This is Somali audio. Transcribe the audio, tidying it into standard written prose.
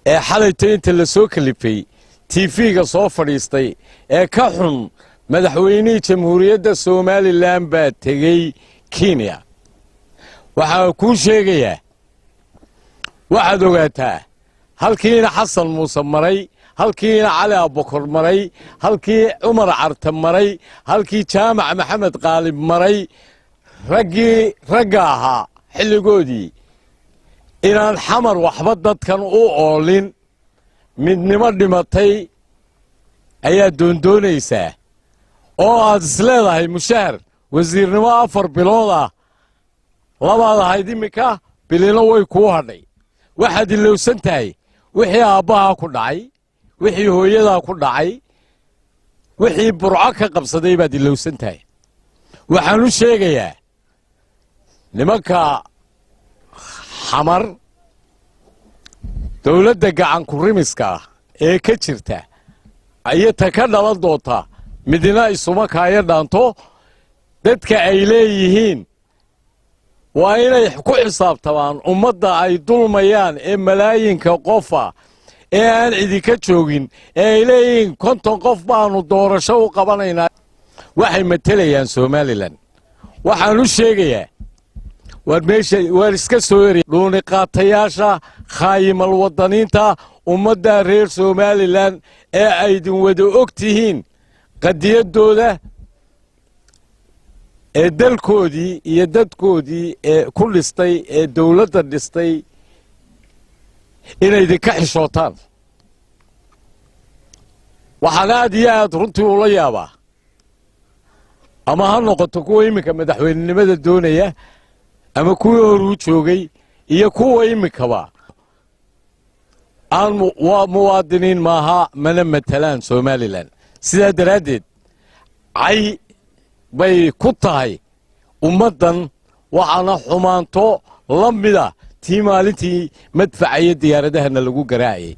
Ee xalayto inta la soo kalifay TV-ga soo fadhiistay ee ka xun madaxweynihii Jamhuuriyadda Somaliland baa tegey Kenya, waxaa kuu sheegayaa, waxaad ogaataa halkiina Xasan Muuse maray, halkiina Cali Abokor maray, halkii Cumar Carte maray, halkii Jaamac Maxamed Qaalib maray, raggii ragga ahaa xilligoodii, inaan Xamar waxba dadkan u oolin. Midnimo dhimatay ayaa doondoonaysaa oo aad isleedahay mushahar wasiirnimo 4 bilood ah labaad ahayd, iminka bilino way kuu hadhay. Waxaad ilowsan tahay wixii aabbahaa ku dhacay, wixii hooyadaa ku dhacay, wixii Burco ka qabsaday baad ilowsan tahay. Waxaan u sheegayaa nimanka Xamar, dowladda gacanku rimiska ah ee ka jirta iyo ta ka dhalan doonta midna isuma kaayo dhaanto. Dadka ay leeyihiin waa inay ku xisaabtamaan ummadda ay dulmayaan ee malaayinka qofa ee aan idinka joogin, ee ay leeyihiin 50 qof baanu doorasho u qabanaynaa. Waxay matelayaan Somaliland. Waxaan u sheegayaa, waar meesha waar iska soo erya dhuuniqaatayaasha, khaayimal wadaniinta, ummadda reer Somaliland ee aydin wada og tihiin qadiyaddooda ee dalkoodii iyo dadkoodii ee ku dhistay ee dowladda dhistay, inay idinka xishootaan. Waxaan aad iyo aad runtii ula yaabaa, ama ha noqoto kuwa iminka madaxweynenimada doonaya ama kuwii horuu joogay iyo kuwa iminkaba, aan waa muwaadiniin maaha, mana matalaan Somaliland. Sidaa daraaddeed cay bay ku tahay ummaddan, waxaana xumaanto la mida tii maalintii madfaca iyo diyaaradahana lagu garaacayay.